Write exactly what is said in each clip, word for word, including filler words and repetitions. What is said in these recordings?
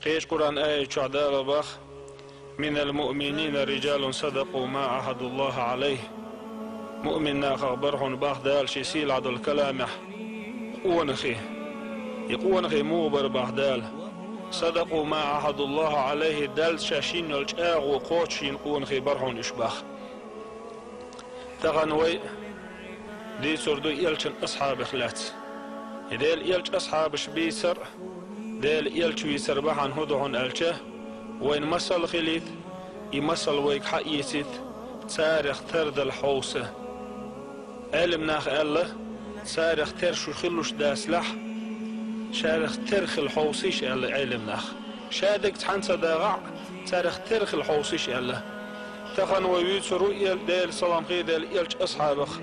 Кхечу Къуръан аят чохь Дала боху: «Минал муъминина риджалун садакъу ма Ӏахадуллаха Ӏалайхи». Муъмин нахах бара хьуна боху Дала шен сийлахь долу каламехь къонахий. И къонахий муха бара боху Дала? «Садакъу ма Ӏахадуллаха Ӏалайхи», Далла шаьш йина йолу чӀагӀо кхочушйина къонахий бара хьуна уьш боху. Тахана вай дийцур ду элчан асхьабех лаьцна. И Делан элчан асхьабаш бийцар а, Делан элча вийцар бахьана хӀун ду хьуна аьлча, вайна масал хилийта, и масал вайга хьаэцийта, царах тардала хьовса. Ӏелам наха аьлла, царах тера шу хилуш дацахь, царах тера хила хьовсийша аьлла Ӏелам наха. Ша дерг цхьаьна ца дагӀахь, царах тера хила хьовсийша аьлла. Тахана вай вуьйцур ву и Делан салам хир Делан элчан асхьабах.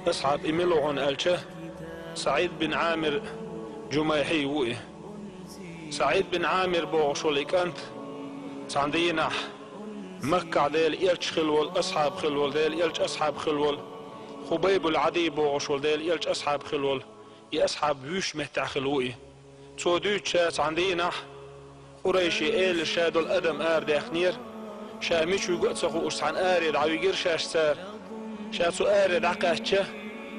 Асхьаб и мила ву хьуна аьлча, СаӀид бин Ӏамир Джумайхьи ву и. СаӀид бин Ӏамир бохуш волу и кӀант цхьана дийнахь Маккахь Делан элча хилла волу, асхьаб хилла волу, Делан элчан асхьаб хилла волу, Хубайбул Ӏадий бохуш волу Делан элчан асхьаб хилла волу, и асхьаб вуьйш меттехь хилла ву и. Цо дуьйцу ша цхьана дийнахь, Къурайшийн элаша ша долу адам арадаьхнера, ша мича вуьгу а ца хууш цхьана аре дӀавигира шаьш цара. Ша цу аре дӀакхаьчча,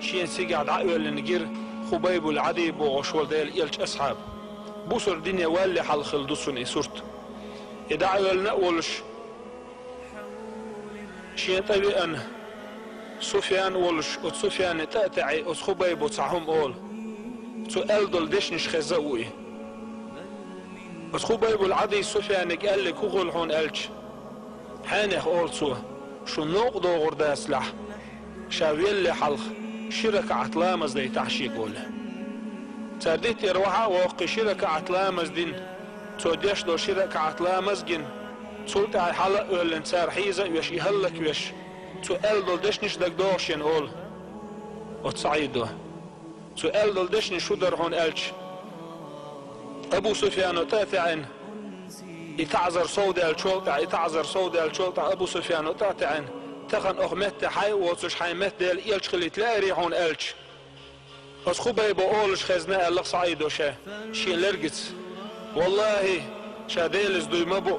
шена цигахь дӀаоьллина гира Хубайбул Ӏадий бохуш волу Делан элчан асхьаб. Бусалба дине валле хьалха хилла ду цунна и сурт. И дӀаоьллина а волуш, шен тӀе веана, Суфьян а волуш, оцу Суфьяне тӀе а таьӀий, оцу Хубайбо цхьа хӀума олу. Цо аьлла долу дешнаш хезна а ву и. Оцу Хубайбул Ӏадийс Суфьянига аьллиг хӀун хуьлу хьуна аьлча, хьенех олу цо, шун новкъа догӀур дацахь, ша велле хьалха ши ракаӀат ламаз дайтахь шега олу. Цара диттера вахьа а воккхий ши ракаӀат ламаз дина, цо деш долу ши ракаӀат ламаз а гина, цул тӀаьхьа хьала а оьллина цара хьийза а веш, и хӀаллаквеш, цо аьлла долу дешнаш а дагадогӀу шена олу оцу СаӀидо. Цо аьлла долу дешнаш хӀун дара хьуна аьлча, Абу Суфьяно тӀе а таьӀина, и таӀзар совдаьллачул тӀаьхьа, и таӀзар совдаьллачул тӀаьхьа Абу Суфьяно тӀе а таьӀина, тахана оха меттехь хьайн а воцуш, хьайн метта Делан элча хилийта лаьарий хьуна аьлча, оцу Хубайбо олуш хезна аьлла СаӀидо ша, шен лергаца. ВаллахӀи, ша Делаца дуй ма бу,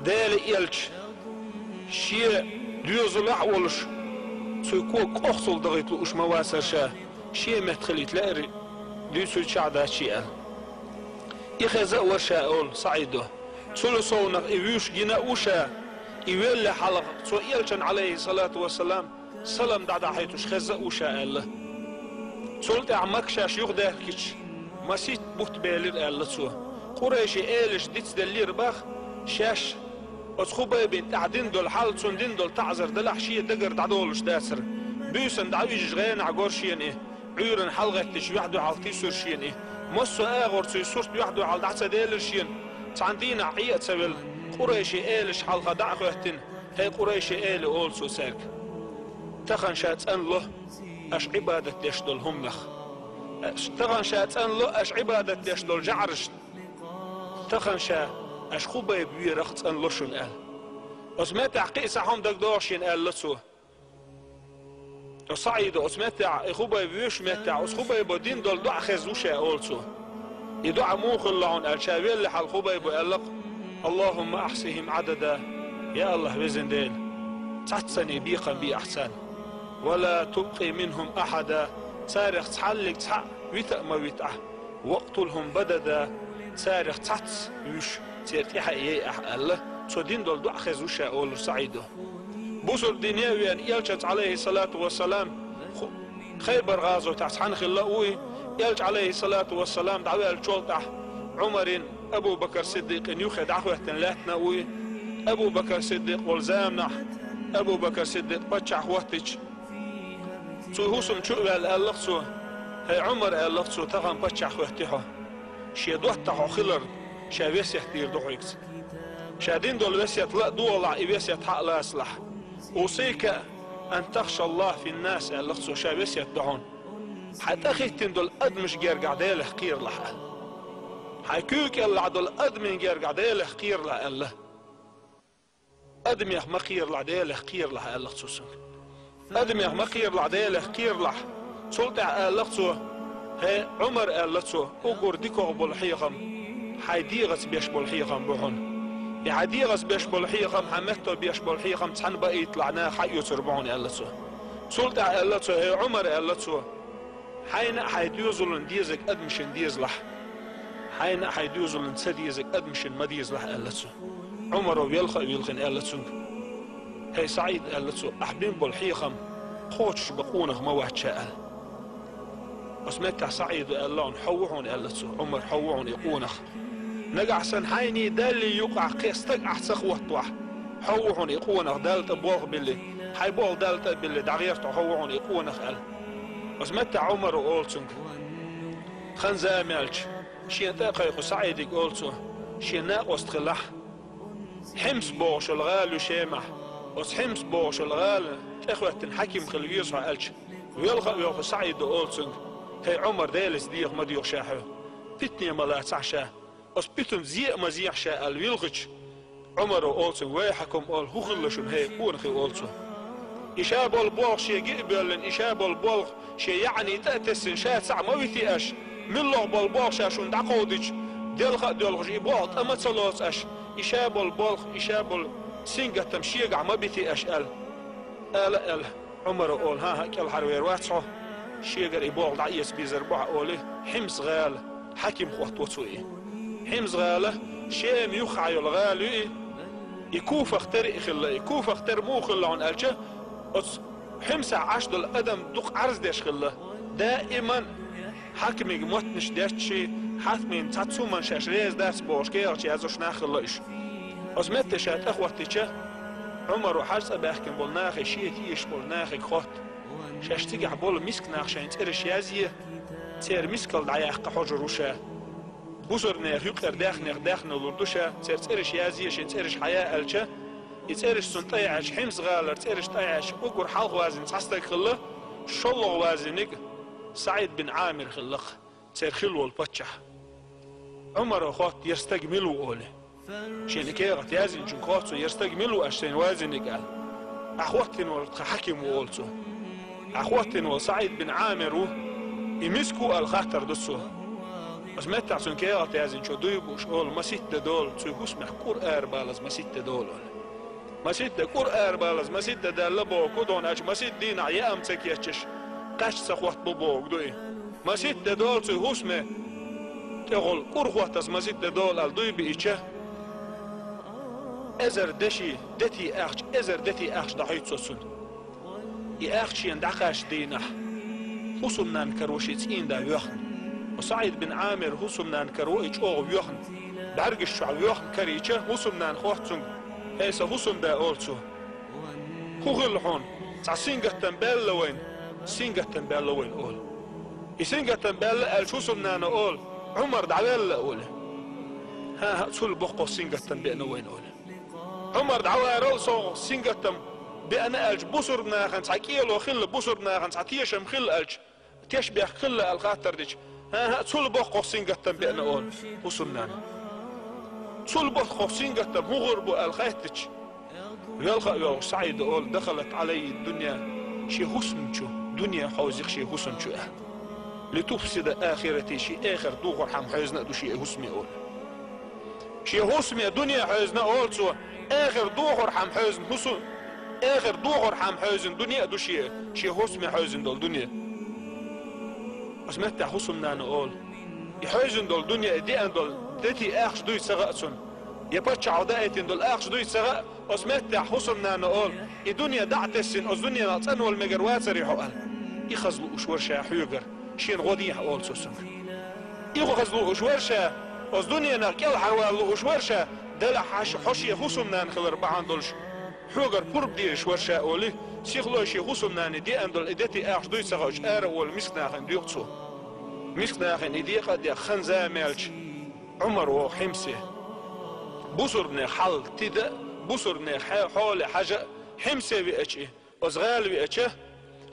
Делан элча шен доьзалехь а волуш, цуьнан ког кӀохцал дахийта лууш ма вацара ша, шен метта хилийта лаьарий дуьйцуьйтуш а дац шен аьлла. И хезна а вара ша олу СаӀидо. Цул совнах и вуьйш гина а ву ша, и велле хьалха цо элчанна, Ӏалайхиссалату вассалам, салам дӀадахьийтуш хезна а ву ша аьлла. Цул тӀаьхьа Макка шаьш юхадаьхкича, масийтта бутт белира аьлла цо. Къурайшийн элаша дицделлера боху, шаьш оцу Хубайбина тӀехь дина долу хьал, цунна дина долу таӀзар делахь шен дагара дӀадолуш дацара. Буьйсанна дӀавижча гӀенахь гора шена и, Ӏуьйранна хьалагӀеттича юьхь-дуьхьал тийсира шена и. Массо а агӀор цуьнан сурт юьхь-дуьхьал дӀа ца делира шена. Цхьана дийнахь Ӏе а ца велла, Къурайшийн элаша хьалха дӀа а хӀоьттина, хӀей Къурайшийн эла, олу цо цаьрга. Тахана ша цӀанло аша Ӏибадат деш долу хӀуманах. Тахана ша цӀанло аша Ӏибадат деш долу жаӀарашна. Тахана ша аша Хубайб верах цӀанло шуна аьлла. Оцу меттехь кхин а цхьа хӀума дагадогӀу шена аьлла цо. Оцу СаӀидо оцу меттехь, и Хубайб вуьйш меттехь, оцу Хубайбо дина долу доӀа хезна ву ша олу цо. И доӀа муха хуьлу хьуна аьлча, ша велле хьалха Хубайбо аьлла-кх: «Аллахумма ахьсихим Ӏадада». Я АллахӀ, везан Дела, цхьаццанний бекхам бе ахь царна. «Ва ла тубкъи минхум ахьада». Царах цхьаллиг цхьаъ вита а ма вита ахь. «Вакътулхум бадада». Царах цхьацца вуьйш, церан тӀаьхье а яй ахь аьлла, цо дина долу доӀа хезна ву ша олура СаӀидо. Бусалба дине а веана, элчанца, Ӏалайхиссалату вассалам, ху-, Хайбар гӀазотехь цхьаьна хилла а ву и, элча, Ӏалайхиссалату вассалам, дӀаваьллачул тӀаьхьа Ӏумарин, Абу Бакр Сиддикъин юххе дӀахӀоьттина лаьттина а ву и. Абу Бакр Сиддикъ волу заманахь, Абу Бакр Сиддикъ паччахь хӀоттича, цу хӀусам чу а ваьлла аьлла-кх цо: «ХӀей Ӏумар, — аьлла-кх цо, — тахана паччахь хӀоьттий хьо. Шен доттагӀа хьо хиларна, ша весет дийр ду хьоьга». Ша дина долу весет ла а догӀалахь, и весет хьа а лацалахь. «Усика ан тахша Аллаха фин-нас», — аьлла-кх цо, ша весет до хьуна. Хьайн тӀехӀиттина долу адамаш гергахь Делах кхералахь аьлла. Хьайн куьйга кӀелахь долу адамийн гергахь Делах кхералахь аьлла. Адамех ма кхералахь, Делах кхералахь, аьлла-кх цо цуьнга. Адамех ма кхералахь, Делах кхералахь. Цул тӀаьхьа аьлла-кх цо: «ХӀей Ӏумар, — аьлла цо, — уггар дикагӀа болу хьехам хьайн дегӀаца беш болу хьехам бу хьуна. И хьайн дегӀаца беш болу хьехам, хьан метто беш болу хьехам цхьаьна баийталахь, наха хьаоьцур бу хьуна», — аьлла цо. Цул тӀаьхьа аьлла цо: «ХӀей, Ӏумар, — аьлла цо, — хьайна а хьайн доьзална дезарг адамашна дезалахь. Хьайна а хьайн доьзална ца дезарг адамашна ма дезалахь», — аьлла цо. Ӏумаро велха а вилхина аьлла цуьнга: «ХӀей, СаӀид, — аьлла цо, — ахь бина болу хьехам кхочуш бан къонах ма вац ша», — аьлла. Оцу меттехь СаӀида аьлла: «Хьо ву хьуна, — аьлла цо, — Ӏумар, хьо ву хьуна и къонах. Нагахь санна хьайнийн Даллий юкъахь кхин стаг ахь ца хӀоттахь, хьо ву хьуна и къонах, Далла тӀе болх а билли, хьайн болх Далла тӀе а билли, дӀагӀерта хьо ву хьуна и къонах», — аьлла. Оцу меттехь Ӏумаро олу цуьнга, хан-зама яьлча, шена тӀе а кхайкхина СаӀидига олу цо: «Шен накъост хилахь, Хьимс бохуш йолу гӀала ю Шемахь. Оцу Хьимс бохуш йолу гӀала тӀехӀоьттина хьаким хила веза хьо», — аьлча, велха а воьлхуш СаӀида олу цуьнга: «ХӀей, Ӏумар, Делаца деха ма доьху ша хьоьга. Питане ма лацахь ша. Оцу питанца зе а ма зехьа ша», — аьлла вилхича, Ӏумаро олу цуьнга: «Вайхьакум, — олу, — хӀун хилла шуна, хӀей къонахий?» — олу цо. «И ша болу болх шен гиъ а боьллина, и ша болу болх шен яӀни тӀе а тесна, ша цхьаъ ма вити аша. МуьлххагӀа болу болх ша шуна дӀакховдича, делха а доьлхуш, и болх тӀе ма ца лоцу аша. И ша болу болх, и ша болу сингаттам шегахь ма бити аша», — аьлла. Ала а аьлла, Ӏумаро олу: «ХӀан-хӀа, кӀелхьарвер вац хьо, шегара и болх дӀаэца безар бу хьан», — олий, Хьимс-гӀала хьаким хӀотто цо и. Хьимс-гӀала Шема юххехь йолу гӀала ю и. И Куфах тера и хилла, и Куфах тера муха хилла хьуна аьлча, оцу Хьимсехь Ӏаш долу адам дукха Ӏарз деш хилла. Даиман хьакимиг моттанаш детташ, хьакимийн цхьацца хӀуманна шаьш реза дац бохуш, кехаташ яздеш нах хилла уьш. Оцу метте ша тӀехӀоттича, Ӏумаро хьажа цӀа баьхкина болу нахе, шен тешаш болу нахе хотту: «Шаьш цигахь болу миска нах шайн цӀераш язъе, церан мискалла дӀаяккха хьожур ву ша. Бусурнех юкъара даьхнех даьхна лур ду ша, церан цӀераш язъе, шайн цӀераш хьая», — аьлча, и цӀераш цунна тӀе яьӀча, Хьимс-гӀалара цӀераш тӀе яьӀча, уггар хьалха вазийна цхьа стаг хилла, шолгӀа вазийнарг СаӀид бин Ӏамир хилла-кх, церан хилла волу паччахь. Ӏумаро хотту: «ХӀара стаг мила ву?» — олий. Шена и кехат яздинчуьнга хотту цо: «ХӀара стаг мила ву аша сайна вазийнарг?» — аьлла. «Ахь хӀоттийна волу тхан хьаким ву», — олу цо. «Ахь хӀоттийна волу СаӀид бин Ӏамир ву. И миска ву?» — аьлла хаттар ду цо. Оцу меттехь цуьнга кехат яздинчо дуй бууш олу: «Масийтта де долу, цуьнан хӀусамехь кӀур арабалаза масийтта де долу», — олу. Масийтта де, кӀур арабалаза масийтта де даьлла боху, кху догӀна аьлча масийтта дийнахь яа-м ца кечъеш, кхаьчча ца хӀоттабо бохург ду и. Масийтта де долу цуьнан хӀусаме, тӀехула кӀур хӀоттаза масийтта де долу аьлла дуй биъча, эзар деши, дети ахча, эзар дети ахча дӀахьуьйту цо цунна. И ахча шена дӀакхаьчча дийнахь, хӀусамнанна каро шен цӀийнда воьхна. Оцу СаӀид бин Ӏамир хӀусамнанна каро и чӀогӀа воьхна. БӀаьргаш чохь воьхна карийча, хӀусамнана хотту цуьнга: «ХӀей, сан хӀусамда, — олу цо, — хӀун хилла хьуна? Цхьа сингаттам баьлла вайна?» «Сингаттам баьлла вайна», — олу. И сингаттам баьлла аьлча, хӀусамнана олу: «Ӏумар дӀаваьлла», — олу. «ХӀан-хӀа, цул боккхах сингаттам беана вайна», — олу. «Ӏумар дӀаварал сов сингаттам беана аьлча, бусурба нахана цхьа кӀело хилла, бусурба нахана цхьа тешам хилла аьлча, тешнабехк хилла», — аьлла хаттар дича, «ХӀан-хӀа, цул боккхах сингаттам беана», — олу хӀусамнана. «Цул боккхах сингаттам хӀун хир бу?» — аьлла хаттича, велха а воьлхуш СаӀида олу: «Дахалат Ӏалаййа дунья», шен хӀусамчу дуьне хьовзийх шен хӀусамчу аьлла. «Литуфсида ахирати», шен эхарт дохорхьама хьоьзна а ду шен и хӀусаме олу. Шен хӀусаме дуьне хьоьзна олу цо, эхарт дохорхьама хьоьзна хӀусу-, эхарт дохорхьама хьоьзна дуьне а ду шен, шен хӀусаме хьоьзна долу дуьне. Оцу меттехь хӀусамнана олу: «И хьоьзна долу дуьне, и деана долу дети ахча дуй ца хаьа цунна, я паччахьо даийтина долу ахча дуй ца хаьа». Оцу меттехь хӀусамнана олу: «И дуьне дӀа а тесна, оцу дуьненах цӀанвала мегар вацарий хьо?» — аьлла. «И хаза лууш вара ша хьоьгара, шена гӀо дехьа», — олу цо цуьнга. «И хаза лууш вара ша, оцу дуьненах кӀелхьарвала лууш вара ша, делахь хьо шен хӀусамнана хилар бахьана долуш, хьоьгара пурба дезаш вара ша», — олий, сихлой шен хӀусамнанна деана долу и дети ахча дуй ца хаьа, ара а волу миска нахана доьху цо. Миска нахана и декъа а дехна, хан-зама яьлча, Ӏумар воху Хьимсе. Бусурбанех хьал тида а, бусурбанех хье-, хьоле хьажа а Хьимсе веача и, оцу гӀала веача,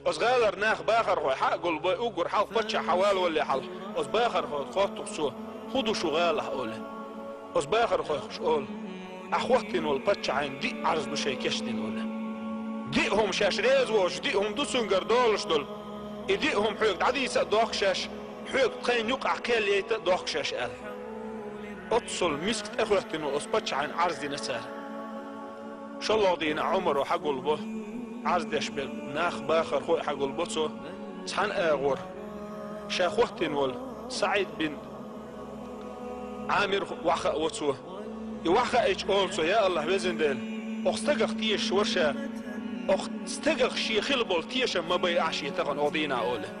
оцу гӀалара нах, бахархой хьа а гулбой, уггар хьалха паччахь хьавалавалале хьалха, оцу бахархойх хоттух цо: «ХӀун ду шу гӀалахь?» — олий. Оцу бахархойх уьш олу: «Ахь хӀоттийна волу паччахьна диъ Ӏарз ду шайн кечдина», — олу. «Диъ хӀума шаьш реза воцуш, диъ хӀума ду цуьнгара долуш долу. И диъ хӀума хьоьга дӀадийца а дохку шаьш, хьоьга тхайна юкъахь кхел яйта а дохку шаьш», — аьлла. Оццул миска тӀехӀоьттина оцу паччахьан Ӏарз дина цара. ШоллагӀа дийнахь Ӏумаро хьагулбо, Ӏарз деш берг нах бахархой а хьагулбо цо, цхьана агӀор ша хӀоттийна волу СаӀид бин Ӏамир вахаа во цо. И вахаийча олу цо: «Я АллахӀ, везан Дела, окху стагах тешаш вара ша, окху стагах шен хила болу тешам ма байъа шен тахана оха дийнахь», олий.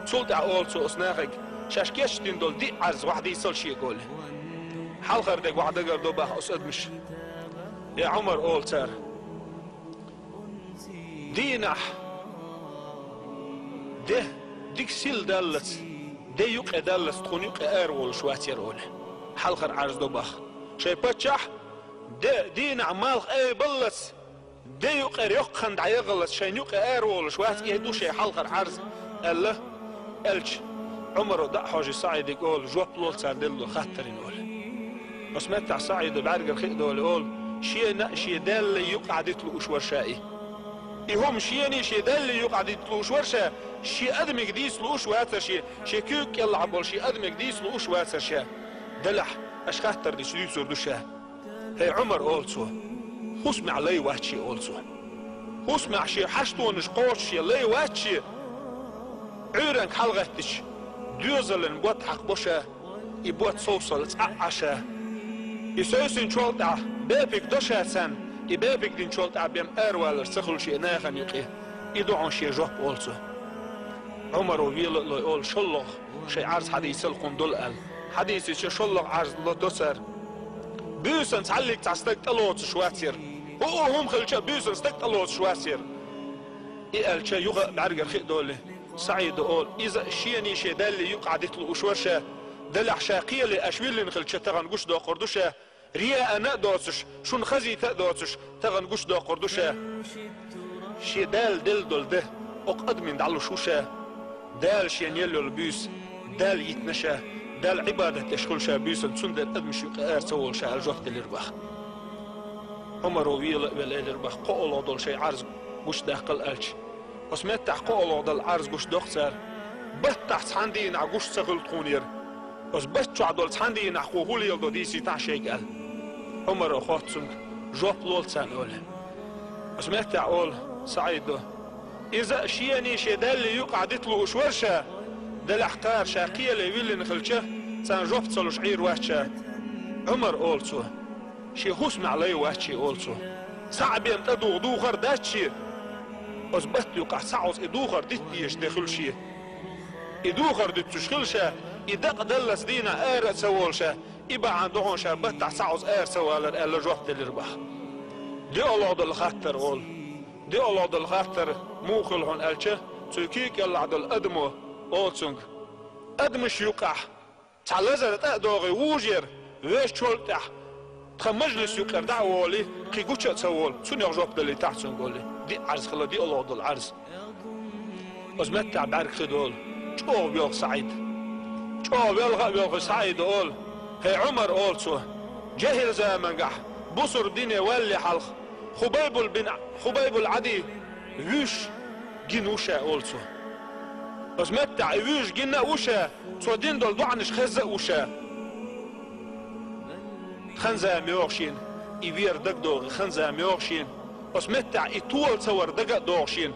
Цул тӀаьхьа олу цо оцу нахе: «Шаьш кечдина долу диъ Ӏарз вахьа дийцал шега», олий. Хьалхара дерг вахьа дагардо боху оцу адамаша. «Я Ӏумар», олу цара, «дийнахь де дика сил даллалц, де юкъе даллалц тхуна юкъе араволуш вац хӀара», олий. Хьалхара Ӏарз до боху. Шайн паччахь де дийнахь малх айбаллалц, де юкъера йоккха хан дӀаягӀаллалц шайна юкъе араволуш вац, и ду шайн хьалхара Ӏарз, аьлла, аьлча, Ӏумаро дӀа а хьожий СаӀиде олу: «Жоп лол цара делла хаттарна», олий. Оцу меттехь СаӀида бӀаьргара хи а долий олу: «Шена а шен Далла юкъахь дита лууш вара ша и. И хӀума шена а шен Далла юкъахь дита лууш вара ша, шен адамига дийца лууш вацара ша, шен куьйга кӀелахь болу шен адамига дийца лууш вацара ша. Делахь, аша хаттар дича дуьйцур ду ша». «ХӀей, Ӏумар», олу цо, «хӀусамехь лай вац шен», олу цо. «ХӀусамехь шен хьаштонаш кхочуш шен лай вац шен. Ӏуьйранга хьалагӀеттича, доьзалан бод хьакхабо ша, и бод совсалла цӀа а Ӏа ша. И севсинчул тӀаьхьа бепиг до ша царна, и бепиг динчул тӀаьхьа бен аравалар ца хуьлу шен нахана юкъе. И ду хьуна шен жоп», олу цо. Ӏумаро вела а лой олу: «ШоллагӀа шайн Ӏарз хьадийцал кхунна долу», аьлла. Хьадийцича, шоллагӀа Ӏарз ло до цара. «Буьйсанна цхьаллиг цхьа стаг тӀелоцуш вац хӀара. ХӀуъу хӀума хилча а, буьйсанна стаг тӀелоцуш вац хӀара». И аьлча, юха а бӀаьргара хи а долий, СаӀида олу: «Иза а шена а шен Далла юкъахь дита лууш вара ша, делахь ша кхеле аша виллина хилча тахана гучудоккхур ду ша, рияъана а доцуш, шуна хазийта а доцуш, тахана гучудоккхур ду ша. Шен Дала делла долу де окху адамна дӀалуш ву ша. Дала шена елла йолу буьйса Далла йитина ша, Далла Ӏибадат деш хуьлу ша буьйсанна, цундела адамаш юкъе ара ца волу ша», аьлла жоп делира боху. Ӏумаро вела а велла элира боху: «КхоалгӀа долу шайн Ӏарз гучудаккхал», аьлча. Оцу меттехь кхоалгӀа долу Ӏарз гучудоккху цара. «Баттахь цхьана дийнахь гуш ца хуьлу тхуна хӀара. Оцу батта чохь долу цхьана дийнахь кхо хӀун леладо дийцийтахьа шайга», аьлла. Ӏумаро хотту цуьнга: «Жоп лол царна», олий. Оцу меттехь олу СаӀида: «Иза а шена а шен Далла юкъахь дита лууш вара ша, делахь кхара ша кхеле виллина хилча, царна жоп ца луш Ӏийр вац ша». «Ӏумар», олу цо, «шен хӀусамехь лай вац шен», олу цо. «Цхьаъ бен тӀедугӀу духар дац шен. Оцу батта юкъахь цхьа Ӏоза и духар дита дезаш де хуьлу шен. И духар дуьтуш хила ша, и дакъа даллалц дийнахь ара а ца волу ша, и бахьана ду хьуна ша баттахь цхьа Ӏоза ара ца валар», аьлла жоп делира боху. ДиъалгӀа долу хаттар олу. ДиъалгӀа долу хаттар муха хуьлу хьуна аьлча, цуьнан куьйга кӀелахь долу адамо олу цуьнга: «Адамаш юкъахь цхьа лазар тӀе а догӀий вужу хӀара, вешан чул тӀехь тхан мажлис юкъара дӀа а волий, кхин гуча а ца волу, цунах жоп далийтахьа цуьнга», олий. Диъ Ӏарз хилла, диъалгӀа долу Ӏарз. Оцу меттехь бӀаьрг хи долу. ЧӀогӀа воьлху СаӀид. ЧӀогӀа воьлха а воьлхий СаӀида олу: «ХӀей, Ӏумар», олу цо, «жехӀил заманахь, бусурба дине валале хьалха, Хубайбул бин, Хубайбул Ӏади вуьйш гина ву ша», олу цо. «Оцу меттехь и вуьйш гина а ву ша, цо дина долу доӀанаш хезна а ву ша. Хан-зама йогӀу шена, и вер дагадогӀий хан-зама йогӀу шена. Оцу меттехь и тола ца вар дага а догӀу шена.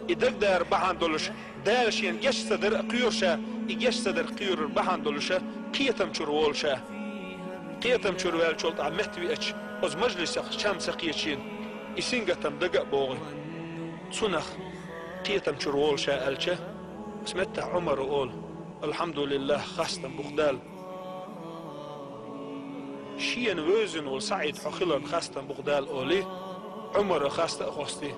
И дагадар бахьана долуш, Дала шена геч ца дар а кхоьру ша, и геч ца дар кхоьрур бахьана долуша, кхетам чуьра волу ша. Кхетам чуьра ваьллачул тӀаьхьа метта веача, оцу мажлисах чам ца кхета шена, и сингаттам дага а богӀий. Цунах кхетам чуьра волу ша», аьлча, оцу меттехь Ӏумаро олу: «Алхьамдулиллах, хастам бу-кх Далла. Шена вевзина волу СаӀид хьо хиларна хастам бу-кх Далла», олий, Ӏумара хаста а хостий.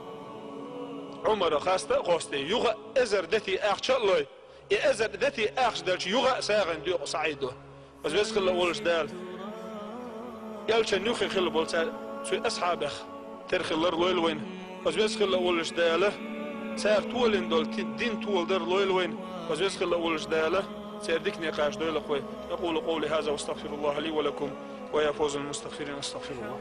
Ӏумара хаста а хостий, юха а эзар дети ахча а лой, и эзар дети ахча делча, юха а сагӀина доькъу СаӀидо. Оцу веза хилла волуш Дала, элчан юххе хилла болу цара, цуьнан асхьабех тера хилар лойла вайна. Оцу веза хилла волуш Дала, цара толийна долу ти-, дин толадар лойла вайна. Оцу веза хилла волуш Дала, церан дикане кхачадойла-кх вай. أقول قولي هذا وأستغفر الله لي ولكم ويا فوز المستغفرين. أستغفر الله.